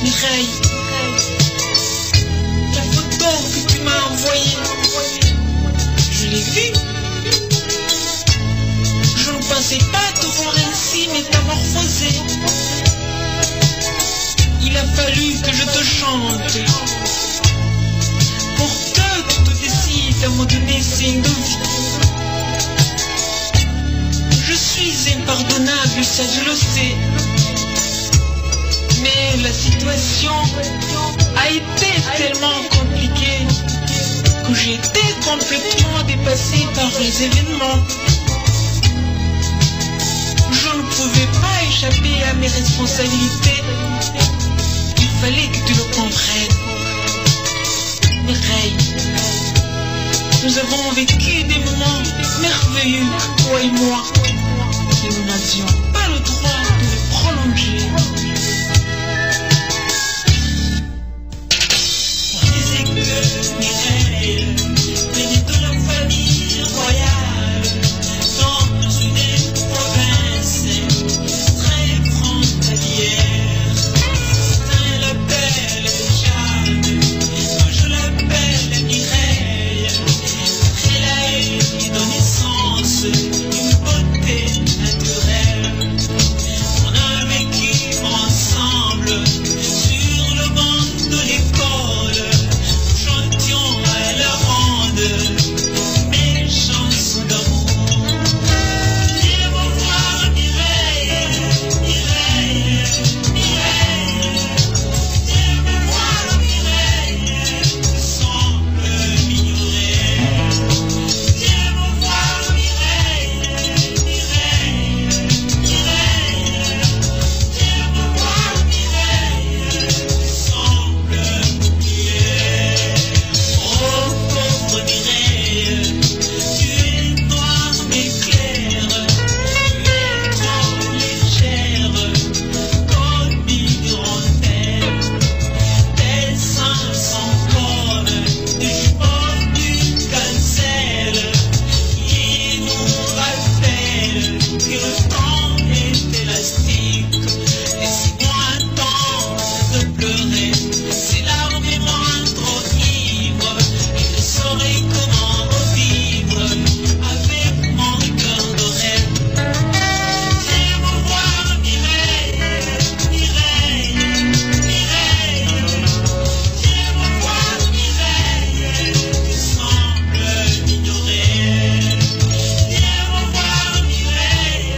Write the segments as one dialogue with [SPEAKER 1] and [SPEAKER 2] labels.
[SPEAKER 1] Mireille, la photo que tu m'as envoyée, je l'ai vue. Je ne pensais pas te voir ainsi métamorphosée. Il a fallu que je te chante pour que tu te décides à me donner signe de vie. Je suis impardonnable, ça je le sais. Mais la situation a été tellement compliquée que j'ai été complètement dépassée par les événements. Je ne pouvais pas échapper à mes responsabilités. Il fallait que tu le comprennes. Mireille, nous avons vécu des moments merveilleux, toi et moi, et nous n'avions pas le droit de les prolonger. On disait que Mireille venait de la famille royale dans une province très frontalière. Certains l'appellent Jeanne, moi je l'appelle Mireille. Elle a eu de naissance une beauté naturelle. On a vécu ensemble sur le banc de l'école. Nous chantions à la ronde mes chansons d'amour. Viens me voir Mireille, Mireille, Mireille. Viens me voir Mireille, tu sembles m'ignorer. Viens me voir Mireille, Mireille, Mireille. Viens me voir Mireille, tu sembles m'oublier. Oh pauvre Mireille, tu es noire mais claire, tu es trop légère comme une hirondelle. Tes seins sont comme des jupons d'une gazelle qui nous rappellent que le temps est élastique. Laisse-moi tant de pleurer, ces larmes me rendent trop ivre. Je ne saurais comment revivre avec mon cœur de rêve. Viens me voir Mireille, Mireille, Mireille. Viens me voir Mireille, tu sembles m'ignorer. Viens me voir Mireille,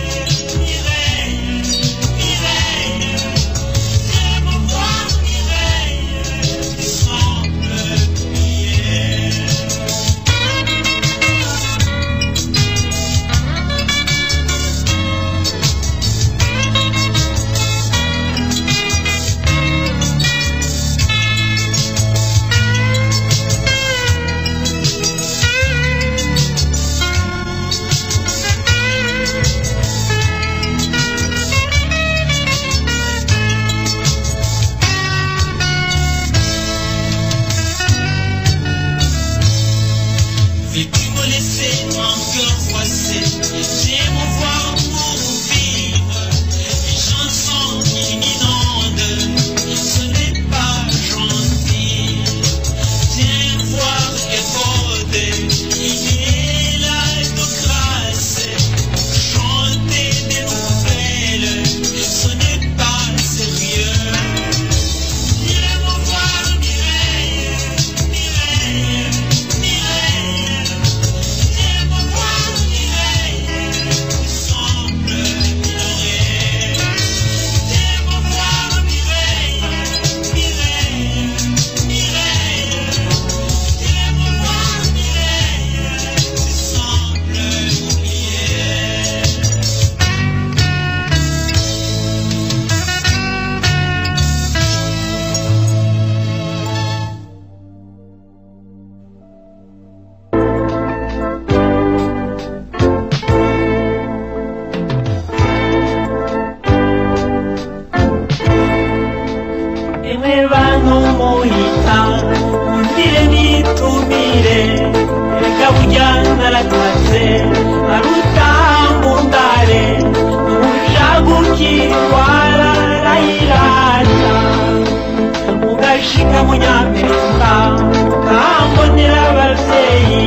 [SPEAKER 1] mbonera abavyeyi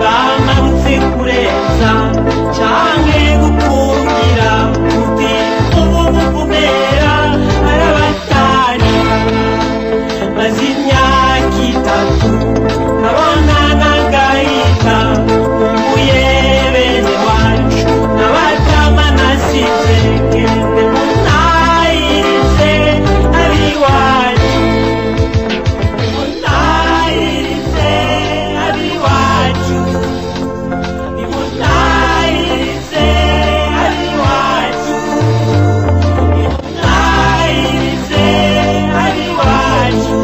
[SPEAKER 1] bamarutse kurenza canke gukungira uti ubuvumera arabatari maze imyaka itatu nabona nagahita nkumbuye bene wacu n'abatama nasize gende muntahirize abiwacu nimuntahirize abiwacu nimuntahirize abiwacu nimuntahirize abiwacu.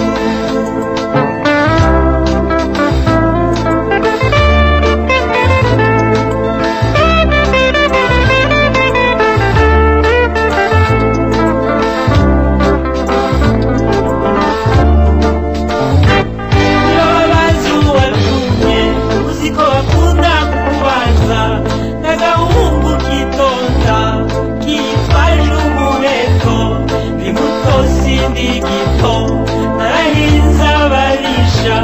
[SPEAKER 1] Babaza uwatumye uzi ko bakunda kukubaza n'agahungu kitonda kitwaje umuheto ndi muto sindi gito narahinze abarisha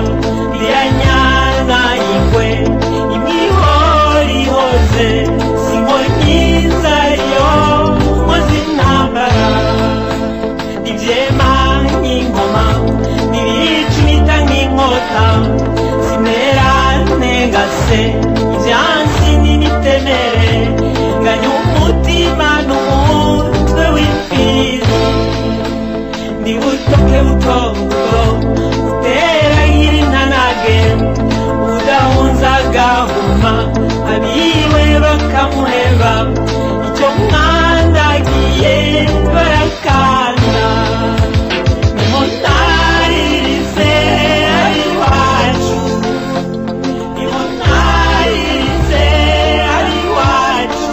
[SPEAKER 1] iriya nyana ingwe imihorihoze sinkonyiza yo nkoze intambara ivyema nk'ingoma ntibicumita nk'inkota sinera ntengase ivyansi n'imitemere nganya umutima n'umutwe w'imfizi ndi butoke butobuto uteragira intanage udahunza agahuma abiwe bakamuheba icyo mwandagiye barakanda nimuntahirize abiwacu nimuntahirize abiwacu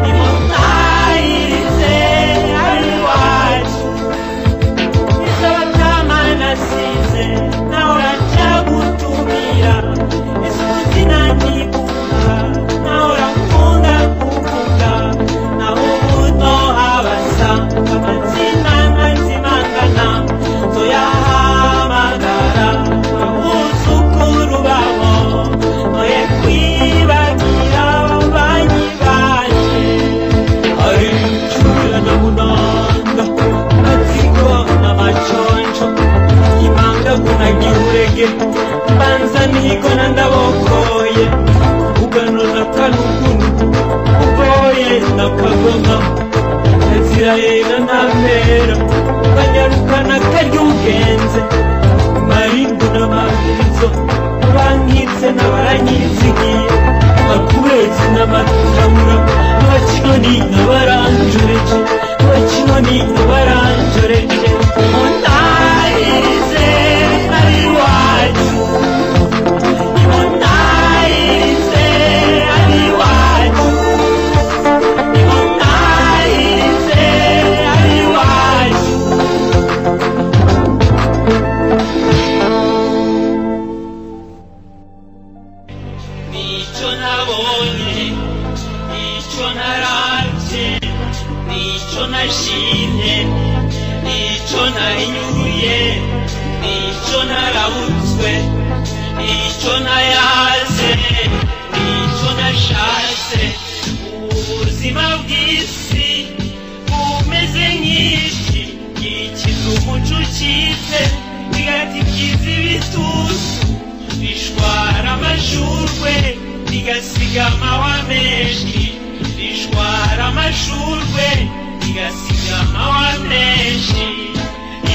[SPEAKER 1] nimuntahirize abiwacu izabatama nasize nahora nja gutumira isuzi nanyibuka nahora nkunda kuvuga naho ubuto habasa amazina nkazimangana nzoyahamagara abuzukuru babo noye kwibagira banyi baje ari cumi na munanda matsiko n'amaconco imanga gunagihurege mbanza mihigo na ndabokoye ugano na kanugunu ugoye na kagoma nazirayera ntampera banyarukana karya ugenze marimbu n'amabwirizo abankitse n'abaranyizigiye abakurezi n'amatabura abakinoni n'abaranjoreje abakinoni n'abaranjoreje muntahirize abiwacu nimuntahirize abiwacu nimuntahirize abiwacu. Nicyo nabonye nicyo naravye nicyo nashimye nicyo nahinyuye nicyo narabutswe nicyo nayaze nicyo nashatse ubuzima bw'isi bumeze nk'iki gikiza umuco ucitse bigatikiza ibitutu bishwara amashurwe bigasiga amahwa menshi bishwara amashurwe bigasiga amahwa menshi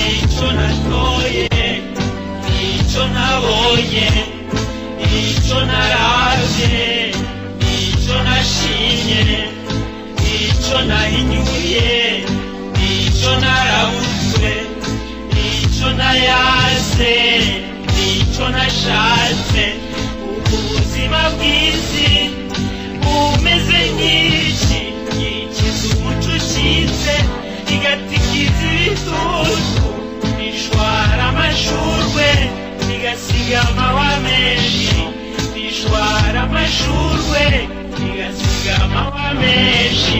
[SPEAKER 1] icyo natoye icyo nabonye icyo naravye icyo nashimye icyo nahinyuye icyo narabutswe icyo nayaze icyo nashatse ubuzima bw'isi bumeze nk'iki gikiza umuco ucitse igatikiza ibitutu bishwara amashurwe bigasiga amahwa menshi bishwara amashurwe bigasiga amahwa menshi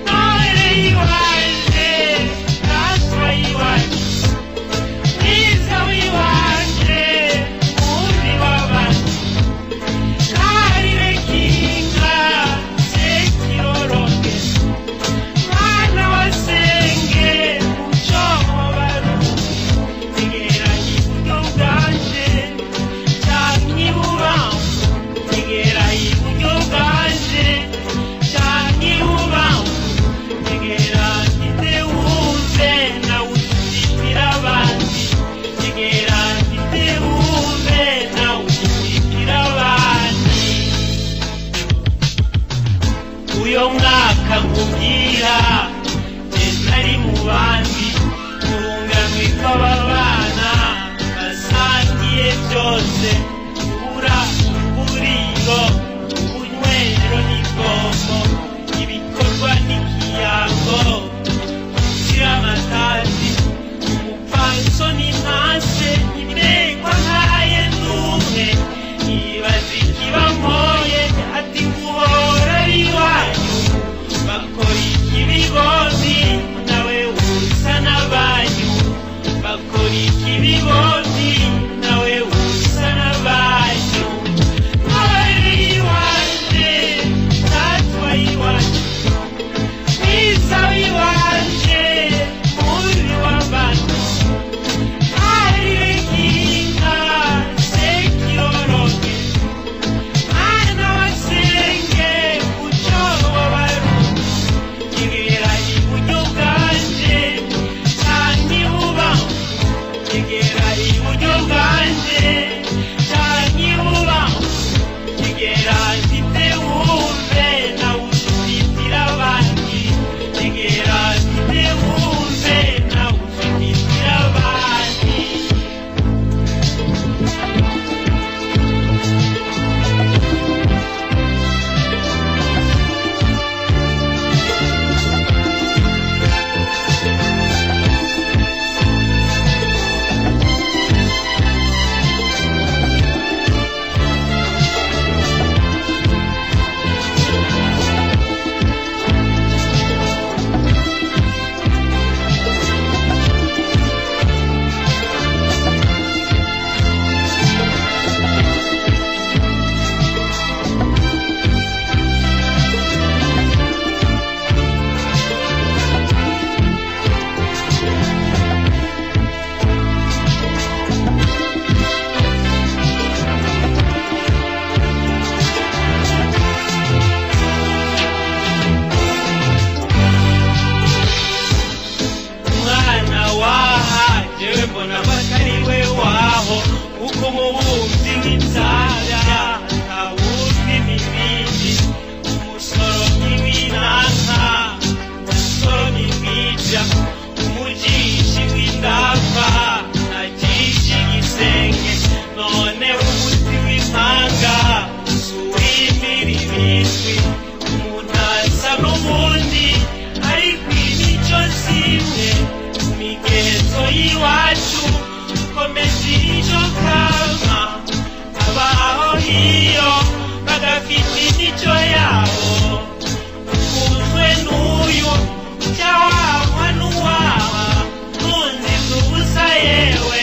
[SPEAKER 1] none iwanje natwa iwacu mwiza w'iwanje. Mwaka nkubwira nari mu bandi urunganwe kw'ababana basangiye byose ubura uburiro ubunywero n'ibwonko ibikorwa n'ikiyago kiramatati umupfasoni ntase ibekwa nkaye n'umwe ibaza ikibampoye ati nguhora iwanyu bakora ikibibozi nawe usa n'abanyu bakora ikibibozi nawe usa n'abanyu ntore iwanje tatwa iwacu mwiza w'iwanje mubi w'abantu arirekinga sekiroroke mwana wasenge muco w'abarundi egera iburyo bwanje canke ibubamfu egera iburyo bwanje canke ibubamfu egera mfite wumve nawe ufitira abandi egera mfite wumve nawe ufitira abandi. Umwana waha jewe mbona ko atari we waho kuko umubumbyi w'inzara ntawuzwi imibindi umusoromyi w'inanka umusoromyi w'ija umujishi w'indava ntajishi igisenge none umuti w'impanga suw'imiribindwi umuntu asa n'uwundi ariko imico simwe mu migenzo y'iwacu dukomeza imico kama abaho hiyo bagafite imico yabo ukunzwe n'uyu cyawahwa n'uwaha ntunziza ubusa yewe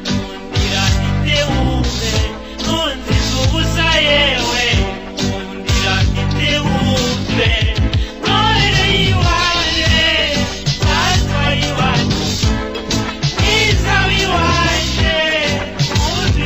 [SPEAKER 1] nkundira mfite wumve ntunziza ubusa yewe nkundira mfite wumve ntore iwaje tatwa iwacu mwiza w'iwaje muzi.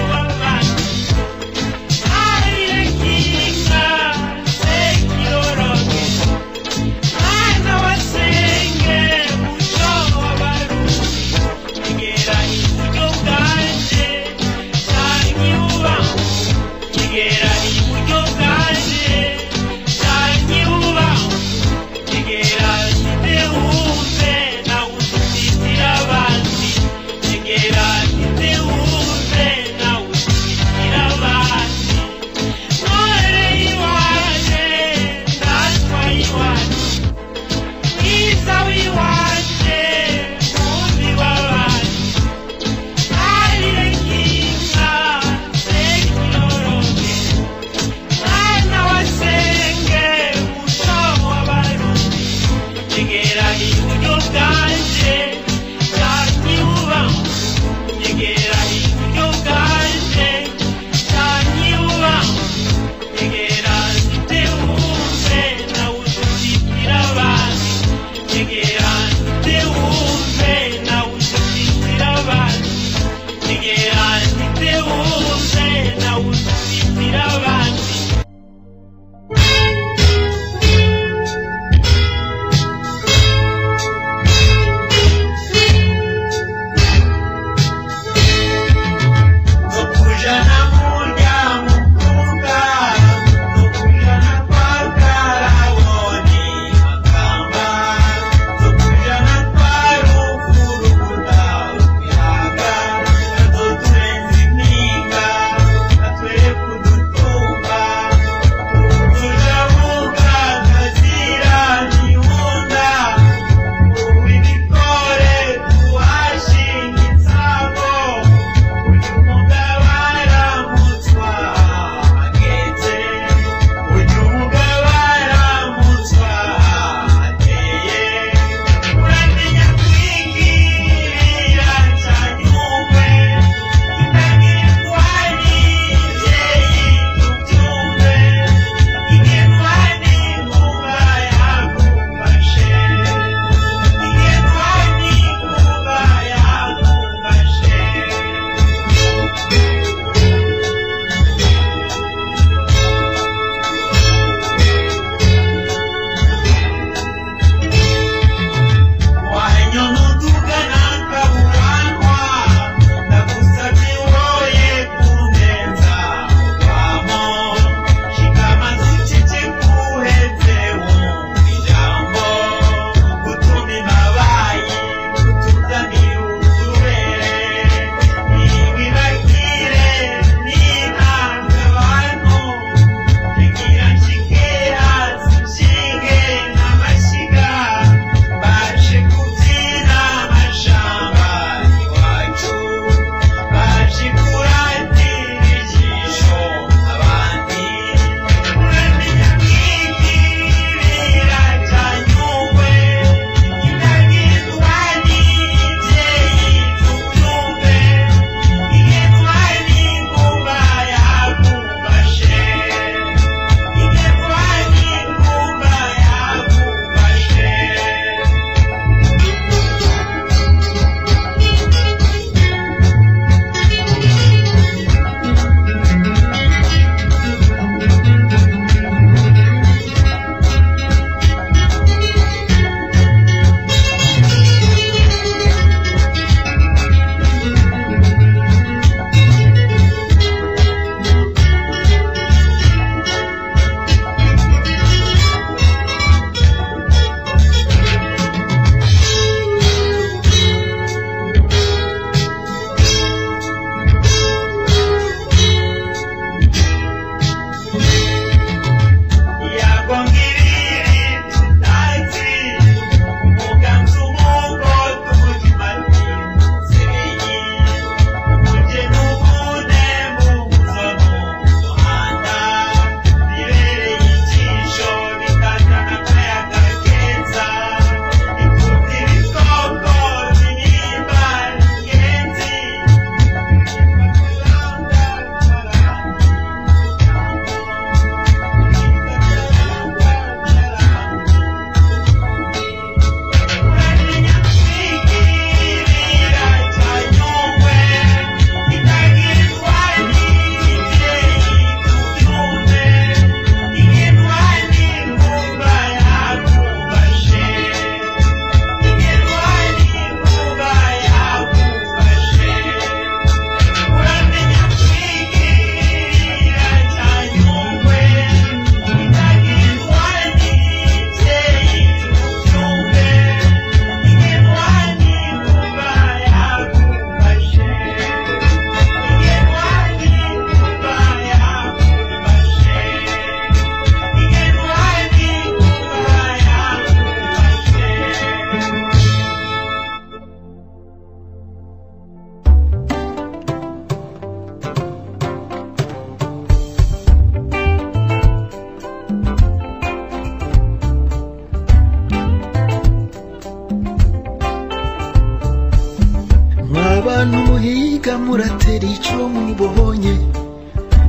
[SPEAKER 2] Bantu muhiga muratera ico mubonye,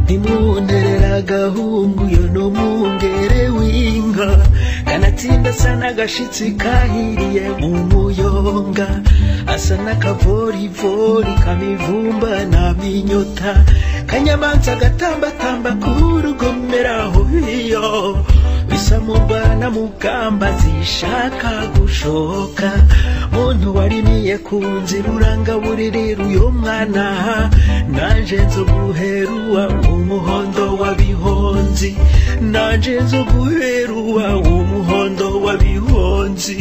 [SPEAKER 2] ntimunterera agahungu yo no mungere w'inka, kanatsinda asa n'agashitsi kahiriye mu muyonga, asa n'akavorivori kamivumba na minyota, kanyamanza gatambatamba k'urugomeraho iyo bisamurwa na mugamba zishaka gushoka. Muntu warimiye ku nzira urangaburirira uyo mwana, nanje nzoguheruwa umuhondo wa bihonzi, nanje nzoguheruwa umuhondo wa bihonzi.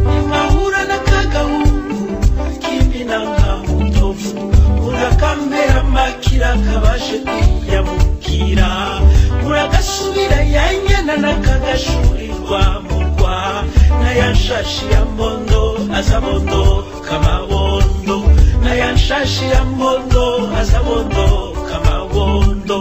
[SPEAKER 2] Nimahura n'akagahungu k'impina nkabutovu, urakamera makira kabashe kwiyamukira, uragasubira yanyana n'akagashurirwa murwa, n'ayanshashi ya mbondo azabondo kamabondo, n'ayanshashi ya mbondo azabondo kamabondo.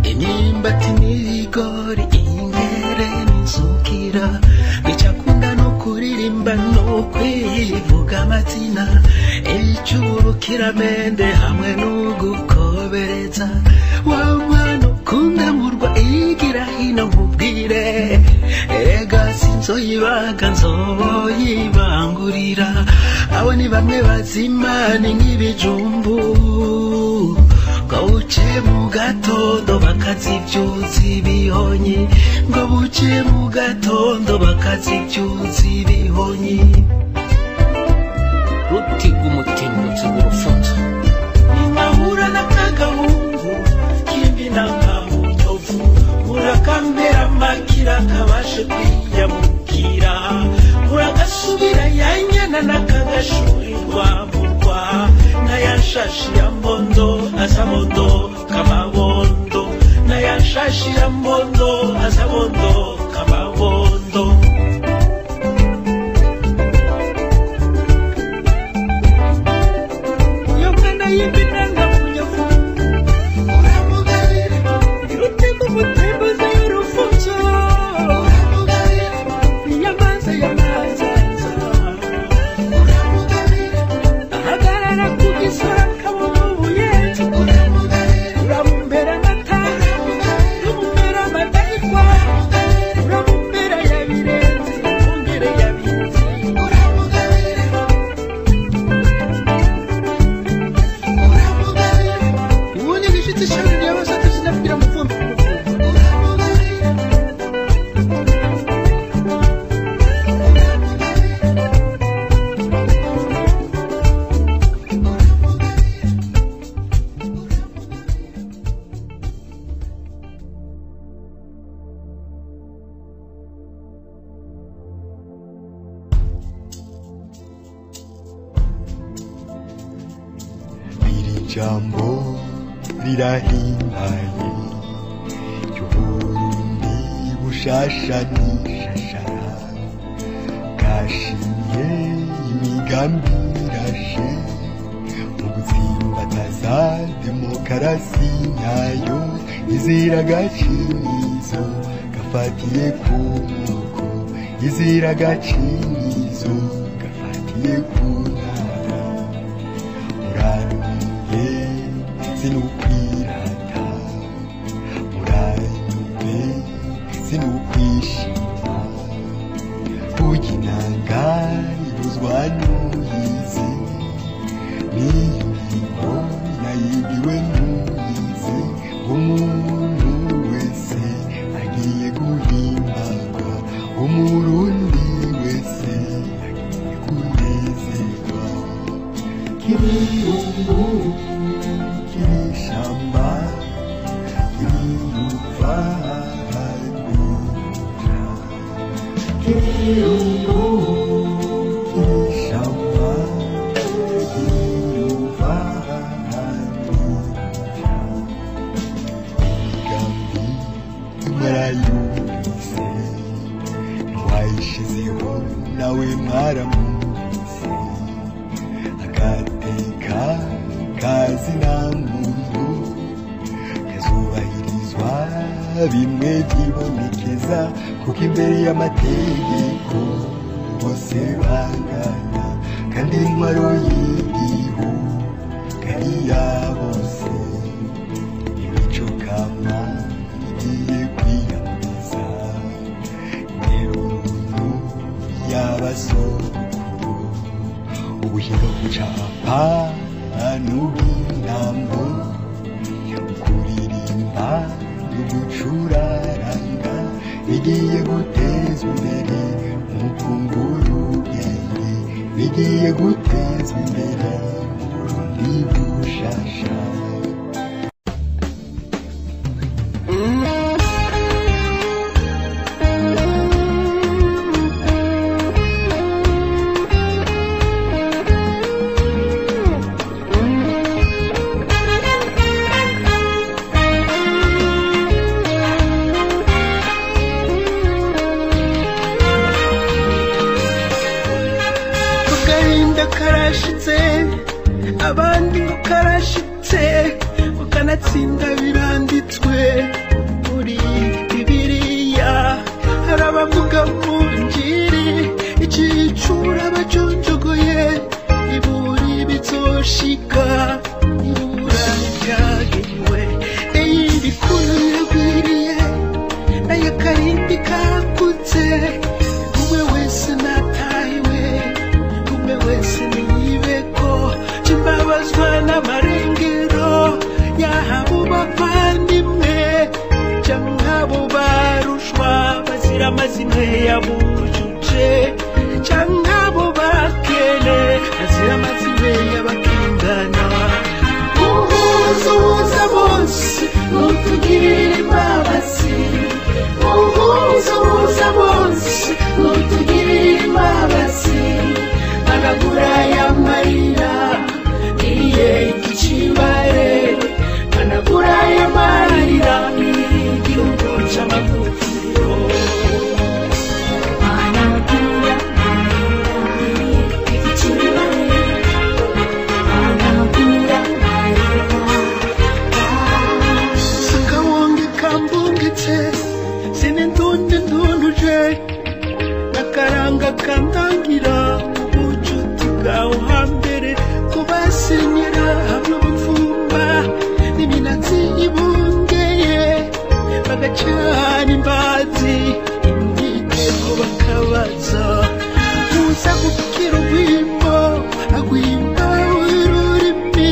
[SPEAKER 2] Imyumbati n'ibigori ingere n'inzukira, icakunda no kuririmba no kwivuga amazina, icurukiramende hamwe n'ugukobereza. Wa mwana ukunda murwa igira hino nkubwire, erega sinzoyibaga nzoyibangurira. Abo ni bamwe bazimana nk'ibijumbu, ngo buce mu gatondo bakazivyuza ibihonyi, ngo buce mu gatondo bakazivyuza ibihonyi.
[SPEAKER 1] Rutiga umutimbutsi w'urufunzo,
[SPEAKER 2] nimahura n'akagahungu k'impina nkabutovu, murakamera makira kabashe kwiyamukira, muragasubira yanyana n'akagashurirwa murwa, n'ayanshashi ya mbondo azabondo kamabondo, n'ayanshashi ya mbondo azabondo kamabondo. Uyo mwana y'impina nkabuyovu, uramugabira irutega umutembuzi y'urufunzo, uramugabira inyamanza y'amanzanza, uramugabira ahagarara ku gisora kabona ubuyenzi, uramumbera amata, uramumbera amadahigwa, uramumbera yabirenze ongere yabinze. Ubundi gishitsi shuri ry'abasatu sinabwira muvumbi.
[SPEAKER 3] Iri jambo rirahimbaye ry'Uburundi bushasha n'ishashara, kashimye imigambi irashe mu gutsimbataza demokarasi nyayo, izira agacinizo gafatiye ku moko, izira agacinizo gafatiye ku ntara. Muranyumve sinukwirata, muranyumve sinukwishima, burya inanga ibuzwa n'uyizi, n'iyo ngingo nayigiwe n'uyizi, umuntu wese agiye guhimbagwa, umurundi wese agiye kunezerwa. Kiriyungu kirishamba kiriyuva. mwarayumvise Ntiwayishizeho nawe mwaramwumvise Agateka kazina muntu kazubahirizwa bimwe byibonekeza kuko imbere y'amategeko bose bangana kandi intwaro y'igihugu ari iya bose imico kama igiye kwiyamamaza interuruntu y'abasogokuru ubuhinga bw'ucapa n'ubw'intambo kuririmba n'ugucuraranga bigiye gutezwa imbere mu kungura ubwenge bigiye gutezwa imbere mu Burundi bushasha.
[SPEAKER 1] Agahinda karashitse abandi ngo karashitse ukanatsinda biranditswe muri Bibiliya hari abavuga mu Injili icicura bajonjogoye iburi bizoshika ibura ryagenywe ibikuru biragwiriye nayo karindi kakutse umwe wese natahiwe umwe wese niyibeko cimbabazwa n'amarengero y'abo bavandimwe canke abo barushwa bazira amazimwe yabujuje canke abo bakene bazira amazimwe y'abakengana uhuza bose mutugirire imbabazi uhuza bose mutugirire imbabazi managura y'amarira niye igicibare managura y'amarira igihugu c'amavukiro. Sakawonge kambungitse sinindunde ndunduje nakaranga kandangira ubucuti bwawe hambere kubasenyera hamwe ubupfumba n'iminatsi ibungeye bagacana imbazi imyiteko bakabaza uza gupfukira urwimbo agwimba ururimi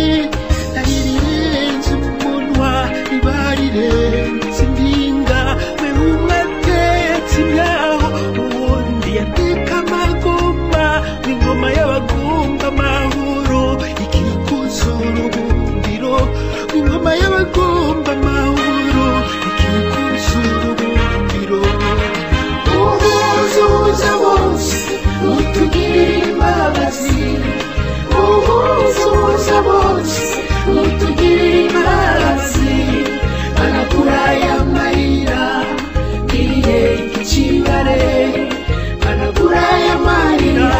[SPEAKER 1] nahirirenze umunwa riba rirenze impinga we umwe atetse imyaho uwundi yateka amagoma w'ingoma y'abagumba amahoro ikikuzura ubumbiro w'ingoma y'abagumba amahoro ikikuzura ubumbiro uhuza bose mutugirire imbabazi uhuza bose mutugirire imbabazi managura y'amarira niye igicibare managura y'amarira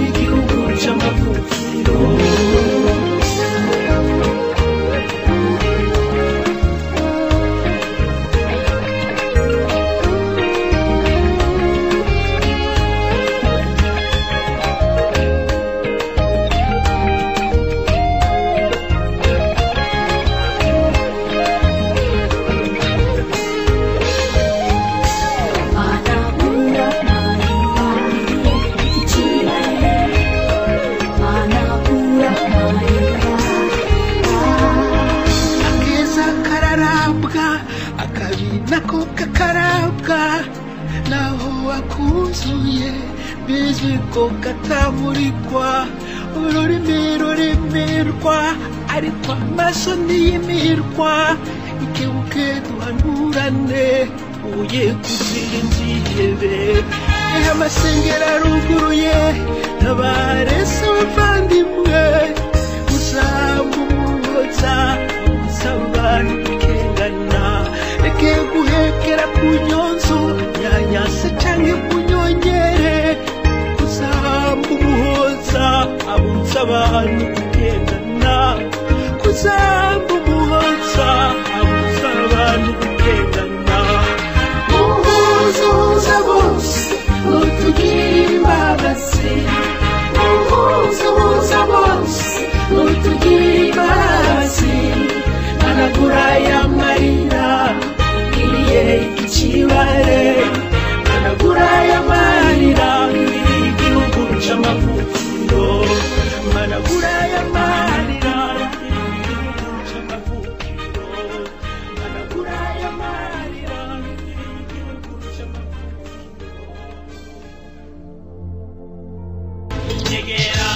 [SPEAKER 1] igihugu c'amavukiro. Akeza kararabwa akabi nako kakarabwa naho wakuzuye bizwi ko katamurikwa ururimi rurimirwa ariko amaso ntiyimirwa ikebuke duhanurane uye kugira inzihebe ehe amasengero aruguruye tabarese abavandimwe uzamuhoza usaba abantu gukengana reke guhekera Ikibare managura y'amarira, igihugu c'amavukiro, managura y'amarira, igihugu c'amavukiro, managura y'amarira, igihugu c'amavukiro. Nyegera.